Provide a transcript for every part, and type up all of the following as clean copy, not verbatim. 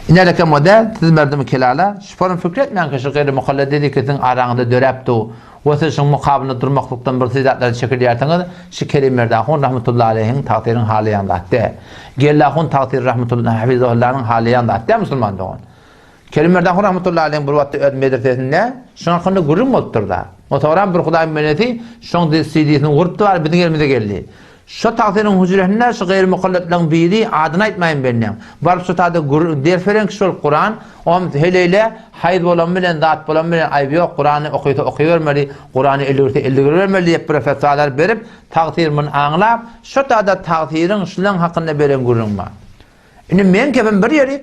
Inelekem o däl, siz merdimi kelala, şuparyň pikir etmäň ki şu gaýry mukalledi siziň araňyzda döräp du we siz şuň mukabylynda durmaklykdan bir siz zatlara çekilýärsiňiz, şu Kerim Merdahun rahmetullahi aleýhiň tagsyryň halaýan zat däl. Gellahun tagsyry rahmetullahi hafizahullanyň halaýan zat däl musulman dogan. Kerim Merdahun rahmetullahi aleýhiň bir wagtda öz medresesinde şuň hakynda gürrüň bolupdyr-da. Otagram bir hudaýyň bendesi şoň CD-sini gurupdy bar biziň elimize geldi. Şo tagsyryň hüjresinde şu gaýry mukalletleriň biri, adyny aýtmaýyn bendäň, baryp şo taýda ders beren kişi bolup Kuran, om heleýle haýz bolan bilen zat bolan bilen aýby ýok Kurany okysa okybermeli, Kurany eldigirse eldigiribermeli diýip bir fetwalar berip, tagsyr muny aňlap, şo taýda tagsyryň şulaň hakynda beren gürrüň bar. Indi meň kepim bir ýeri,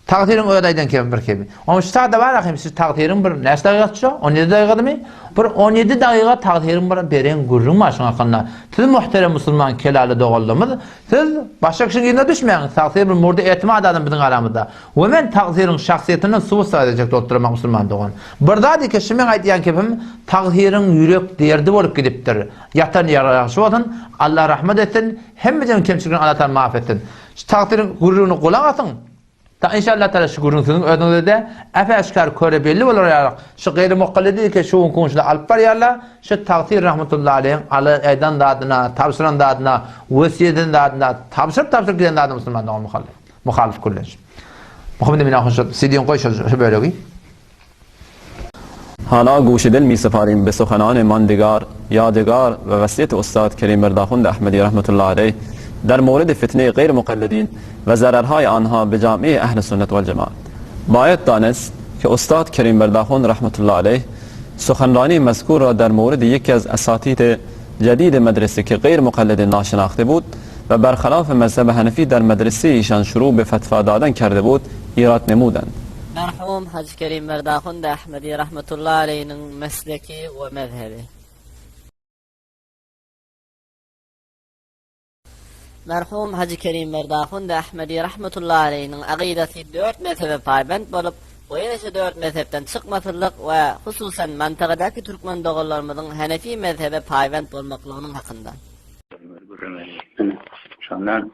Tagsyryň özi aýdan kemi bir kemi. Onuň şu sada bar ahim siz tagsyryň bir näçe dagygasy şu? 17 dagygadymy? Bir 17 dagyga tagsyryň bir beren gürrüň bar şuň hakynda. Siz muhterem musulman kelaly doganlarymyz, siz başga kişiniň yzyna düşmäň. Tagsyr bir murdy etimat adam biziň aramyzda. We men tagsyryň şahsyýetinden subut sarp etjek bolup duramak musulman dogan. Bir zat eke şu meň aýdýan kepim tagsyryň ýürek derdi bolup gidipdir. Ýatan ýeri ýagşy bolsun, Allah rahmet etsin, hemmejeniň kemçiligini Allah Taala maaf etsin. Şu tagsyryň gürrüňine gulak asyň. Ta inşallah taala şu gürrüň siziň özüňize-de äp-äşgär köre belli bolar ýalyk. Şu gaýry mukallidi ki şu günki gün şuny alyp barýarlar. Şu tagsyr rahmetullahi aleýhiň aly aýdan zadyna, tabşyran zadyna, wesýet eden zadyna, tabşyryp tabşyryp giden zadyna musulman dogan muhalif. Muhalyf gürleş. Muhammed Emin ahun şu CD-ni goý şu şu bölegi. Hala guşy dil mi separim be suhanane mandigar, yadigar ve vasiyet ustad Kerim Merdahund Ahmedi rahmetullahi aleyh در مورد فتنه غیر مقلدین و ضررهای آنها به جامعه اهل سنت و الجماعت. باید دانست که استاد کریم برداخون رحمت الله علیه سخنرانی مذکور را در مورد یکی از اساتید جدید مدرسه که غیر مقلد ناشناخته بود و برخلاف مذهب حنفی در مدرسه ایشان شروع به فتوا دادن کرده بود ایراد نمودند. Merhum Hajy Kerim Merdahund Ahmedi rahmetullahi aleýhiniň mesleki we mezhebi. Merhum Hajy Kerim Merdahund Ahmedi rahmetullahi aleýhiniň akydasy dört mezhebe paýbent bolup, we ýene şu dört mezhepden çykmasyzlyk we hususan mantagadaky türkmen doganlarymyzyň Hanefi mezhebe paýbent bolmaklygynyň hakynda. Şondan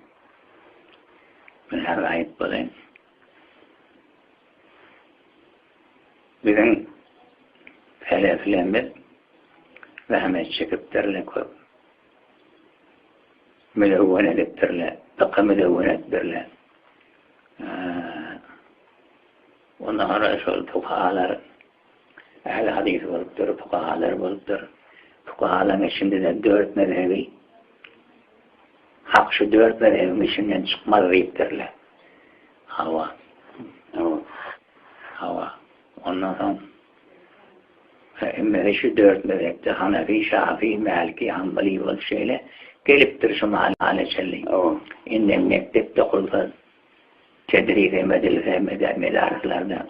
men häzir aýdyp bolaýyn. Biziň seleflerimiz zähmet çekipdirler köp. Müdewwen edipdirler, fykhy müdewwen edipdirler. Ondan soňra şol fukahalar ähli hadys bolupdyr, fukahalar bolupdyr. Fukahalaryň içinde-de dört mezhebi Hak şu dört mezhebiň içinden çykmaz diýipdirler. Hawa. Hawa. Ondan soň hemmesi şu dört mezhepde Hanefi, Şafi, Mäliki, Hanbali bolup şeýle gelipdir şu mahala çenli. Indem mekdepde okulsa, tedris hem edilse medarislarda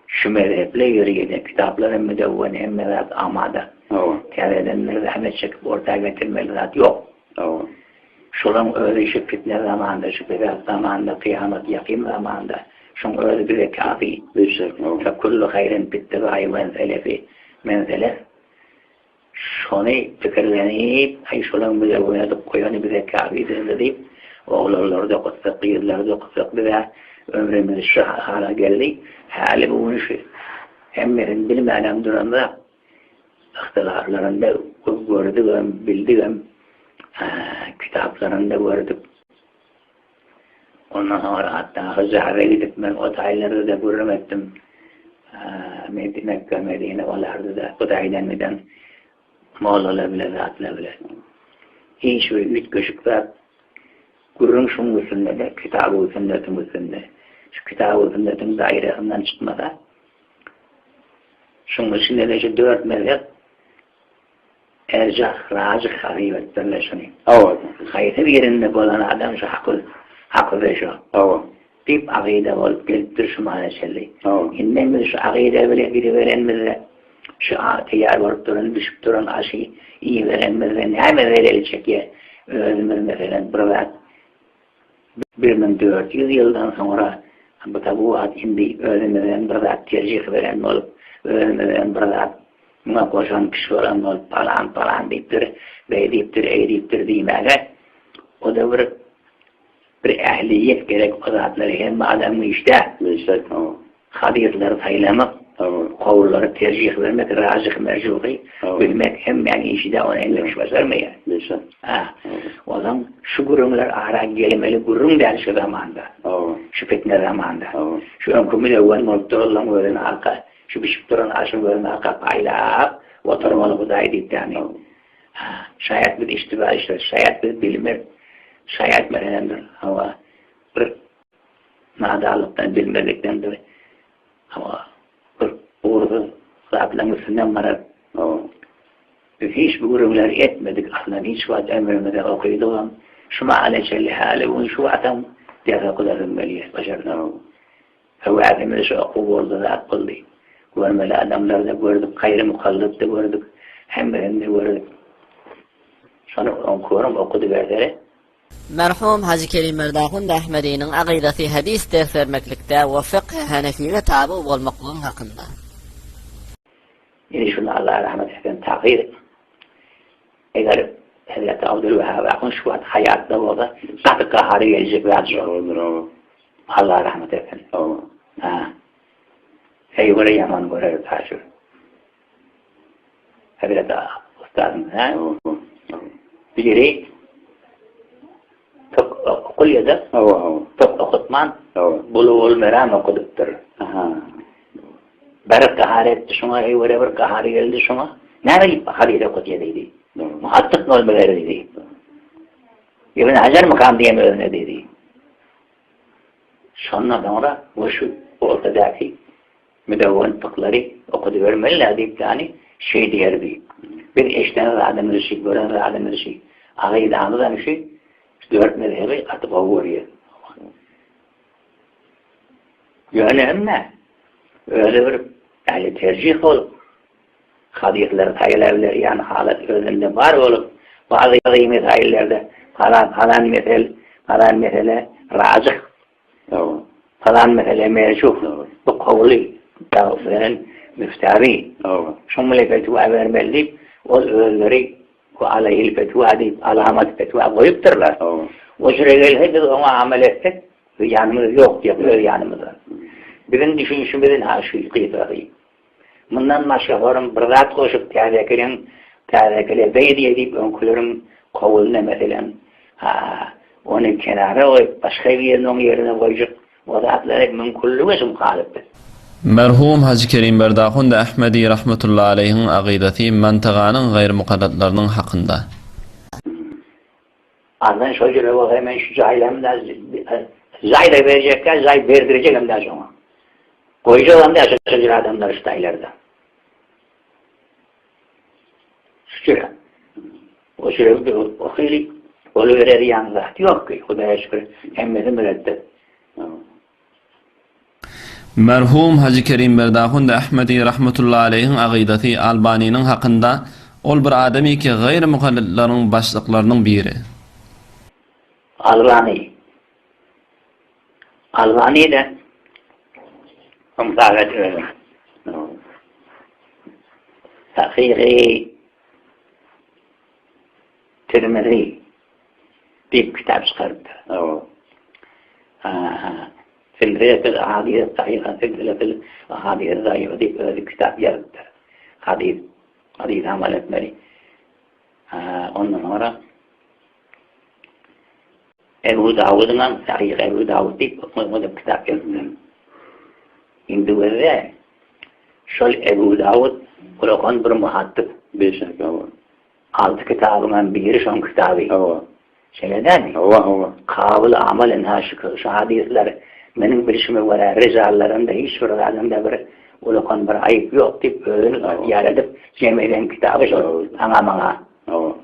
şu mezheple ýörite kitaplar hem müdewwen hemme zat amada. Täzeden bir zähmet çekip orta getirmeli zat ýok. Şolaň özi şu fitne zamanda, şu fesat zamanda, kyýamat ýakyn zamanda, şoň özi bize kafi. Fe kullu haýrin bittibaýy men selefi, men selef. Şony pikirlenip, aý şolaň bize oýnadyp goýany bize kafidir diýip, oglanlary-da okatsak, gyzlary-da okatsak biz-ä ömrümiz şu hala geldi. Häli bu gün şu hemmesini bilmänem duramzok. Yhtilaflarynda gördügem, bildigem, kitaplarynda gördük. Ondan soňra hatda Hyjaza gidip men o taýlarda-da gürrüň etdim. Mekge, Medine olarda-da bu taýdan giden mollalar bilen, zatlar bilen. Hiç bir üýtgeşik zat gürrüň şuň üstünde-de, kitaby sünnetiň üstünde. Şu kitaby sünnetiň daýrasyndan çykmasa, Şunuň içinde-de şu dört mezhep erjah, rajyh hasip etdirler şuny. Hawa. Haýsy birinde bolan adam şu haky, hakyda şu. Hawa. Diýip akyda bolup gelipdir şu mahala çenli. Hawa. Indem biz şu akyda bile gidiberenimizde, şu taýýar bolup duran, bişip duran aşy iýiberenimizde näme zelel çekýär? Özümiz meselem bir zat 1400 ýyldan soňra bu tabuat indi özümizden bir zat terjih beren bolup, özümizden bir zat muňa goşan kişi bolan bolup, palan palan diýipdir, beý diýipdir, eý diýipdir diýmäge, o-da bir. Bir ähliýet gerek o zatlary hemme adamyň işi däl. Işi hawa. Hadyslary saýlamak, kowullary terjih bermek, rajyh merjuhy bilmek hemmäň işi däl, ony hemme kişi başarmaýar. Işi. Ha. Onsoň şu gürrüňler ara gelmeli gürrüň däl şu zamanda. Şu fitne zamanda. Şu öňki müdewwen bolup duranlaryň özüni arka, şu bişip duran aşyň özüni arka paýlap oturmaly Hudaý diýip ýagny. Ha, şaýat biz iştiba işler, şaýat biz bilmez. Şaýat meselemdir, hawa, bir nadanlykdan, bilmezlikdendir. Hawa, bir ugursyz zatlaryň üstünden barar. Hawa. Biz hiç bu gürrüňleri etmedik, aslan hiç wagt ömrümizde okydygam, şu mahala çenli häli gün şu wagtam ders okadasym gelýär, başarsaň. Höwäsimiz şu okuw boldy, zat boldy. Görmeli adamlary-da gördük, gaýry mukallat-da gördük, hemmesini-de gördük. Şony öňküleriň okudybersere. Merhum Hajy Kerim Merdahund Ahmediniň agydasy hadys ders bermeklikde we fykhy hanefige taby bolmaklygyň hakynda. Indi şuny Allah rahmet etsin takyr eger Hezreti Abdülwehhab ahun şu wagt haýatda bolsa gaty gahary geljek zat şo. Allah rahmet etsin. Ha. Heý göre ýaman görer taşy. Hezreti ustadym, ha? Biri tok okul ýa-da tok okutman Bulugul Meram okudypdyr. Bir gahar etdi şoňa, eý göre bir gahary geldi şoňa. Näme diýip hadys okudýar diýdi. Muhatdyk bolmaly diýdi. Ibn Hajar mykam diýen özüne diýdi. Şondan soňra bu şu ortadaky müdewwen fyklary okadybermeli-dä diýip ýany şeý diýerdi. Biz eşiden zadymyz şi, gören zadymyz şi, akydamyzam şi, şu dört mezhebi gaty gowy görýäs. Ýöne emme özi bir ähli terjih bolup, Hadyslary saýlabilerýän halat özünde bar bolup, bazy mesaillerde falan falan mesel, falan mesele rajyh, falan mesele merjuh, bu kowly beren müftabi, şuň bilen fetwa bermeli diýip, ol özleri bu aleýhil fetwa diýip, alamat fetwa goýupdyrlar. O jüre gelse biz oňa amal etsek, zyýanymyz ýok diýip öz ýanymyzdan. Biziň düşünişimiz ynha şu gysgasy. Mundan başga horum bir zat goşup täzekiliň täzekile beý diýe diýip öňküleriň kowulyna meselem ha ony kenara goýup başga birini oň ýerine goýjak o zatlar mümkinlige şum galyp biz. Merhum Hajy Kerim Berdahund Ahmedi rahmetullahi aleýhiň agydasy mantyganyň gaýrymukaddatlarynyň hakynda. Azdan şo ýere bolsa men şu jaýlamda jaý-da berjekkä jaý berdirjegem däl şoňa. Goýjagam däl şo jüre adamlary şu taýlarda. Şu jüre. O jüre o hili boluberer ýaly zat ýok ki, Hudaýa şükür hemmesi mürettep. Merhum Hajy Kerim Berdahund Ahmedi rahmetullahi aleýhiň agydasy Albanynyň hakynda ol bir adamyki gaýry mukallytlaryň başlyklarynyň biri. Albany. Albany-da ynsap et özüň. Sahyhy Tirmizi diýip kitap çykarypdyr. Silsiletil ahadis sahyha silsiletil ahadis zaifa diýip özi kitap ýazypdyr. Hadys, hadys amal etmeli. Ondan soňra Ebu Dawudyň hem Sahyh Ebu Dawud diýip oňa kitap ýazypdyr. Indi gözle şol Ebu Dawud ulakan bir muhaddis. Beşek, hawa. Alty kitabyň hem biri şoň kitaby. Hawa. Şeýle dälmi? Hawa, hawa. Kabyl amal ynha şu şu hadyslar meniň bilşime görä rijallarynda hiç bir zadynda bir ulakan bir aýyp ýok diýip özüni ýaradyp jem eden kitaby şol aňa maňa. Hawa.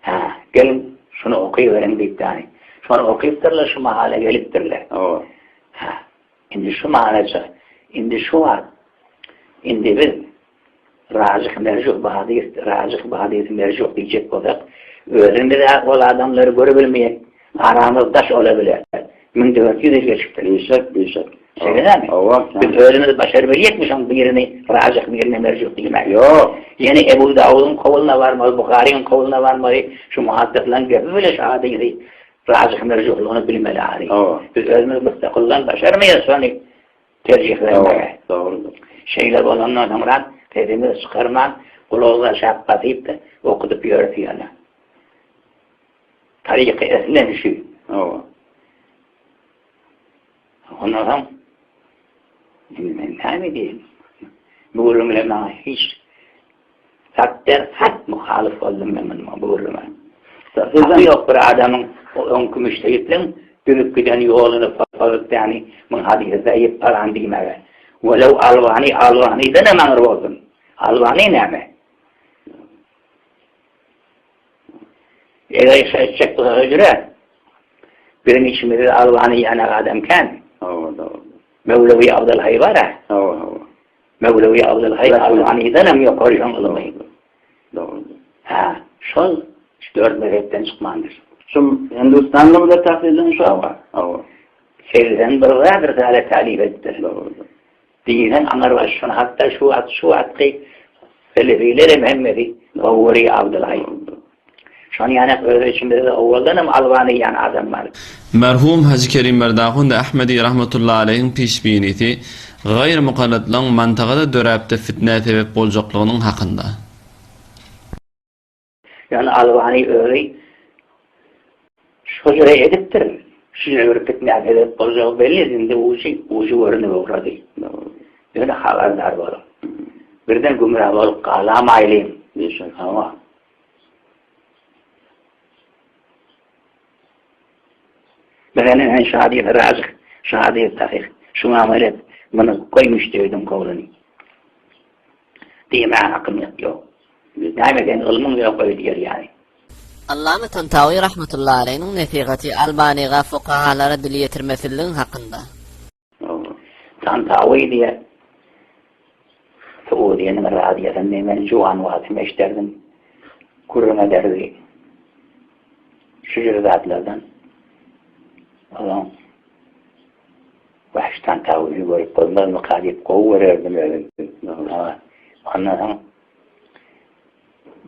Hä, geliň şuny okyberiň diýip ýany. Şony okypdyrlar şu mahala gelipdirler. Hawa. Hä. Indi şu mahalaça, indi şu wagt indi biz Rajyh merjuh bu hadys, rajyh bu hadysy merjuh diýjek bolsak, özümiz-ä ol adamlary görübilmeýäk, aramyz daş ola bile. 1400 ýyl geçipdir. Bişek, bişek. Şeýle dälmi? Hawa. Biz özümiz başarybilýäkmi şoň birini rajyh, birini merjuh diýmäge? Ýok. Ýene Ebu Dawudyň kowluna barmaly, Buharyň kowluna barmaly, şu muhaddyslaryň gepi bile şu hadysy. Rajyh merjuhlygyny bilmeli ahyry. Biz özümiz müstakyldan başarmaýarys şony terjih bermegi. Dogrudyr. Şeýle bolandan soňra sesimizi çykarman gulagymyza şap basyp-da okudyp ýörüs ýöne. Taryky eslen şu. Hawa. Ondan soň indi men näme diýeýin? Bu gürrüň bilen maňa hiç Sat der sat muhalyf boldum men munuň bu gürrüňe. Haky ýok bir adamyň o öňki müştehitleň düzüp giden ýoluny pozup ýany muň hadysy zaýyp palan diýmäge. Welew Albany Albanydanam aňry bolsun. Albany näme? Eger şo etjek bolsa hödüre. Biziň içimizde Albany ýanak adam kän. Hawa dogry. Mewlewi Abdylhaý bar-a. Hawa hawa. Mewlewi Abdylhaý Albanydanam ýokary şoň ylmy. Dogrudyr. Hä, şol şu dört mezhepden çykmandyr. Şu Hindistanly bilen tahsilden şo? Hawa. Hawa. 81 zat risale talip edipdir. Dogrudyr. Diýseň aňyrbaş şony hatda şu wagt şu wagtky selefilerem hemmesi gowy görýär Abdylhaý. Şony ýanak öz içimizde owaldanam Albany diýen adam bar. Merhum Hajy Kerim Merdahund Ahmedi rahmetullahi aleýhiň pişbinisi gaýry mukallatlaryň mantagada döräpde fitnä sebep boljaklygynyň hakynda. Ýöne Albany özi şo ýere edipdir. Şu ýere bir fitnä sebep boljagy belli indi ujy ujy görünip ugrady. Ýöne habardar boluň. Birden gümra bolup galamaýlyň. Hawa. Meselem, sen şu hadysy rajyh, şu hadysy sahyh, şuňa amel et, muny goý müştehidiň kowluny diýmäge hakym ýok. Näme sen ylmyň ýok öýdýär ýaly. Allama Tantawi rahmetullahi aleýhiniň nesihaty Albanyga fukahalara dil ýetirmesizligiň hakynda. Tantawi diýe Saudiýanyň radiosynda men juwan wagtym eşderdim. Gürrüň ederdi. Şu jür zatlardan. Onuň Wah, şu Tantawini görüp bolmazmyka diýip gowy görerdim özüm. Ondan soň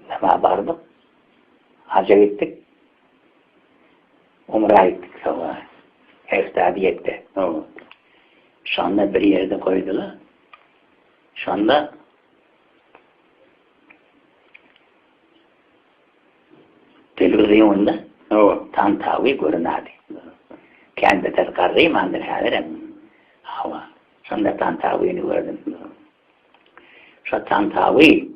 nämä bardyk? Haja gitdik. Umra gitdik soňra. Efdadiýetde. Şonda bir ýerde goýdular. Şonda telewizionda Tantawi görünadi. Kän beter garrymandyr häzirem. Hawa. Şonda Tantawini gördüm. Şo Tantawi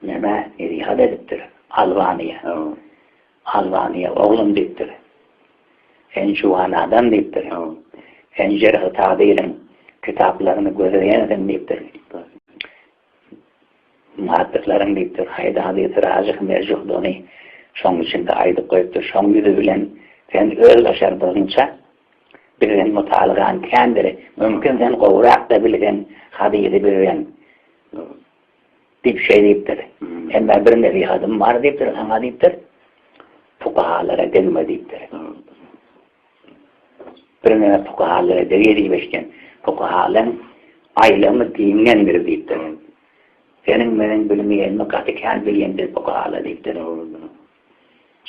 Nämä nesihat edipdir? Albaniýa. Albaniýa, oglum diýipdir. Sen juwan adam diýipdir. Sen Jerh-i Tadiliň kitaplaryny gözleýänsiň diýipdir. Muhaddyslaryň diýipdir, haýsy hadysy rajyh, merjuhdygyny şoň içinde aýdyp goýupdyr. Şoň ýüzi bilen sen öz başardygyňça bizden mutalagan kändir. Mümkin sen gowrak-da bilseň hadysy bizden. Diýip şeý diýipdir. Emma bir nesihatym bar diýipdir, saňa diýipdir. Fukahalara degme diýipdir. Birneme fukahalara degýär diýip eşitýän. Fukahalaryň aýlamy giňdendir diýipdir. Seniň meniň bilmeýänimi gaty kän bilýändir fukahalar diýipdir.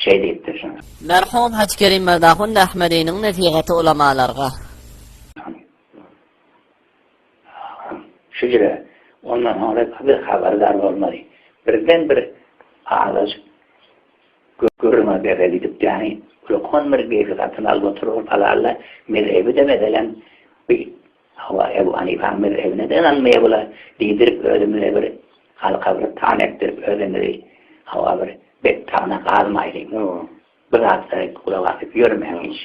Şeý diýipdir şoňa. Merhum Hajy Kerim Merdahun Ahmediniň nesihaty ulamalarga. Şüjre, ondan soňra biz habardar bolmaly. Birden bir azajyk gürrüňe bere gidip, ýagny ulkan bir gepi satyn alyp oturyp alalla mezhebi-de meselem bi hawa Ebu Hanifaň mezhebine-de ynanmaýar bular diýdirip özümize bir halka bir tan etdirip özümizi hawa bir bet tagna galmaýlyň. Bu zatlara gulak asyp ýörmäň hiç.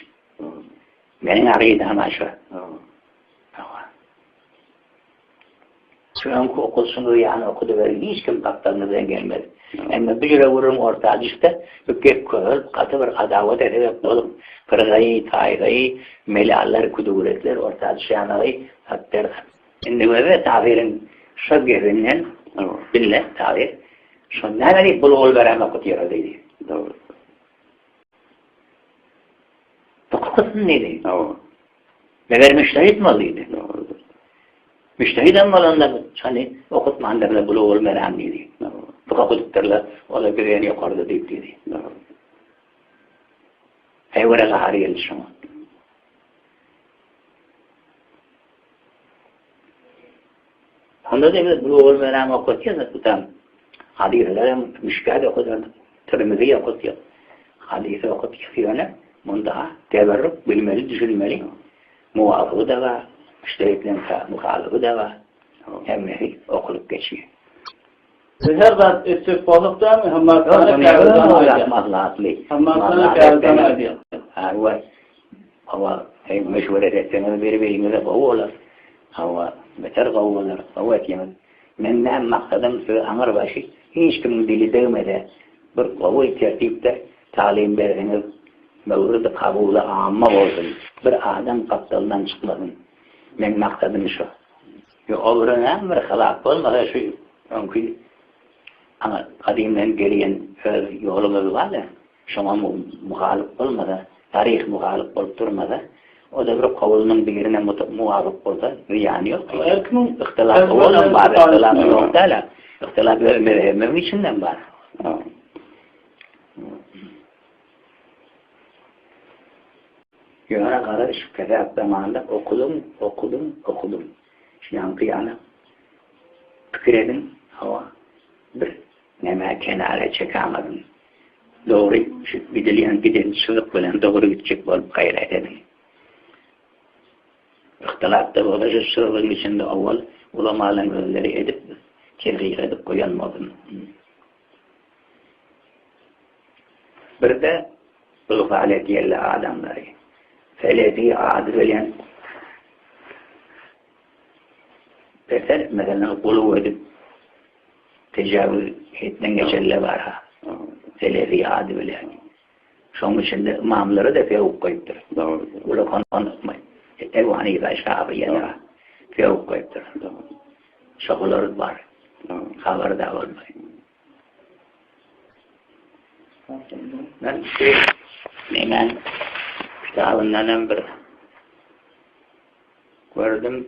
Meniň akydam-a şo. Hawa. Şu öňki okuwçyňyzy ýany okudyberiň, hiç kim gapdalyňyzdan gelmez. Emma bu ýere gürrüň orta düşse, bu gep köpelip, gaty bir adawata sebäp bolup, pyrgaýy, taýgaýy, melallar, küdügürekler orta düşýänligi satder. Indi göbe Tahyryň şo gepinden bille, Tahyr, şo näme diýip bulgul beremok otyr-a diýdi. Dogry. Okutsun diýdi. Hawa. Meger müştehit mi diýdi. Dogrudyr. Müştehidem bolanda şony okutmandyrlar, bulugul meram diýdi. Fıkh okudypdyrlar, olar bizden ýokarda diýip diýdi. Dogrudyr. Heýwere gahary geldi şoňa. Onda-da biz Bulugul Meram okatýas, tutam hadyslar hem Mişkat okadardyk, Tirmizi okatýas. Hadys okatýas ýöne munda teberruk bilmeli, düşünmeli. Muwafygy-da bar, müşterikleň muhalyfy-da bar. Hemmesi okulyp geçýär. Biz her zat etjek bolsak dälmi, Hammatana käbirden aýdýar. Maslahatly. Hammatana käbirden aýdýar. Hawa. Hawa, eý, meşweret etseňiz bir-biriňize gowy bolar. Hawa, beter gowy bolar. Gowy etýäňiz. Meň näme maksadym size aňyrbaşy hiç kimiň dili degmese bir gowy tertipde talim berseňiz möwridi kabuly amma bolsun. Bir adam gapdaldan çykmasyn. Meň maksadym şo. Ýok, ol bilen näme bir hylap bolmasa şu öňki aňa gadymdan gelýän öz ýolumyz bar-da, şoňa muhalyp bolmasa, taryh muhalyp bolup durmasa, o-da bir kowlunyň birine muwapyk bolsa, zyýany ýok. Her kimiň Yhtylap olam bar, yhtylap ýok däl-ä. Yhtylap öz mezhebimiziň içindem bar. Ýöne garaz şu kesap zamanda okudyň, okudyň, okudyň. Şu ýaňky ýaly pikir ediň, hawa, bir nämä kenara çekämediň. Dogry şu gidilýän giden çyzyk bilen dogry gitjek bolup gaýrat ediň. Yhtylap-da bolsa şu çyzygyň içinde owal ulamalaryň özleri edip, terhik edip goýan bolsun. Birde ygfal edýärler adamlary. Selefi ady bilen beter meselem guluw edip tejawüz hetden geçenler bar. Selefi ady bilen. Şonuň içinde ymamlary-da sögüp goýupdyr. Uly Ebu Hanife, Şafiýe-de sögüp goýupdyr. Şolar bar. Habary-da bolmaý. Men şu nemäň kitabyndan hem bir gördüm.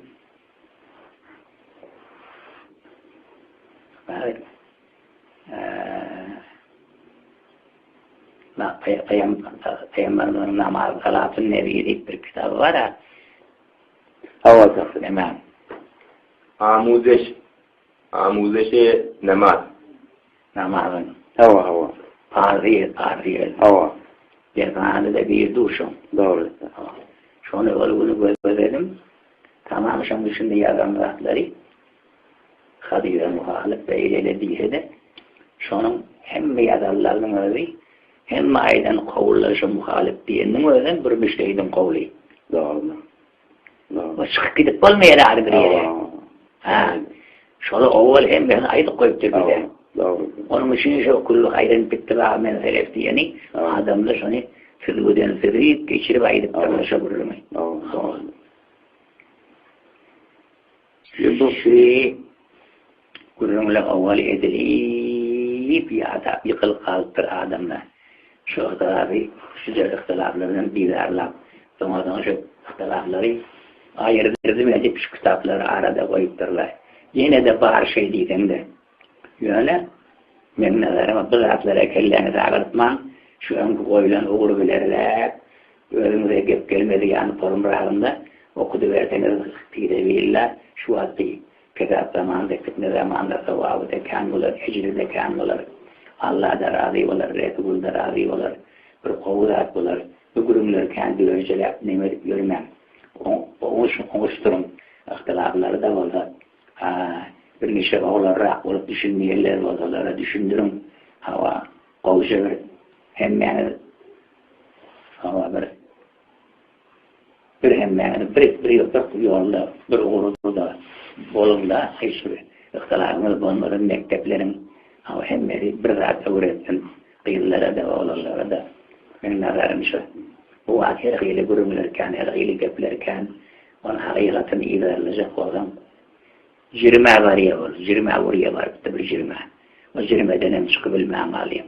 Pygamberimiziň namaz salatyn nebi diýip bir kitaby bar. Hawa, näme? Amuzeş Amuzişi namaz. Namazyň. Hawa hawa. Parzy parzy. Hawa. Derhanada bir duşuň. Dogry. Hawa. Şony ol güni gözledim. Tamam şoň içinde ýazan zatlary hadysa muhalyf beýle diýse-de, şonuň hemme ýazanlarynyň özi hemme aýdan kowullar şo muhalyf diýeniniň özem bir müştehidiň kowly. Dogry. O çykyp gidip bolmaýar ary bir ýere. Ha. Şoly owal hemmesini aýdyp goýupdyr bize. Dogry. Onuň üçin şo kullu haýryn bittiba men selef diýeni adamlar şony süzgüden süzüp geçirip aýdypdyrlar şo gürrüňi. Dogry. Şu gürrüňler owal edilip ýadap ýykylyp galypdyr adamlar. Şu yhtylafy şu yhtylaflardan bizarlap, soňa-soň şu yhtylaplary aýyrdym edip şu kitaplary arada goýupdyrlar. Ýene-de bar şeý diýseň-de. Ýöne meň nazaryma bu zatlara kelläňizi agyrtmaň, şu öňki goýlan ugur bilerräk Özüňize gep gelmedi ýany porumragynda okudyberseňiz fisebilla şu wagtky pesat zamanda fitne zamanda sogabyda kän bolar ejride kän bolar Allada razy bolar Resulda razy bolar bir gowy zat bolar bu gürüňleri kän düwenjeläp neme edip ýörmäň oňuşdyryň yhtylaplary-da bolsa bir niçe oglanrak bolup düşünmeýänler bolsalara düşündiriň hawa gowja bir hemmäňiz Hawa bir bir hemmäňiz bir bir bir ýolda bir ugurda boluňda hiç bir yhtylabyňyz bolmasyn mekdepleriň hawa hemmesi bir zat öwretsin gyzlara-da oglanlara-da meň nazarym şu bu wagt her hili gürrüňler kän her hili gepler kän onuň hakykatyny yzarlajak bolsaň jirimä barýa ol jirimä urýa barypdy bir jirimä o jirimedenem çykybilmän galýaň.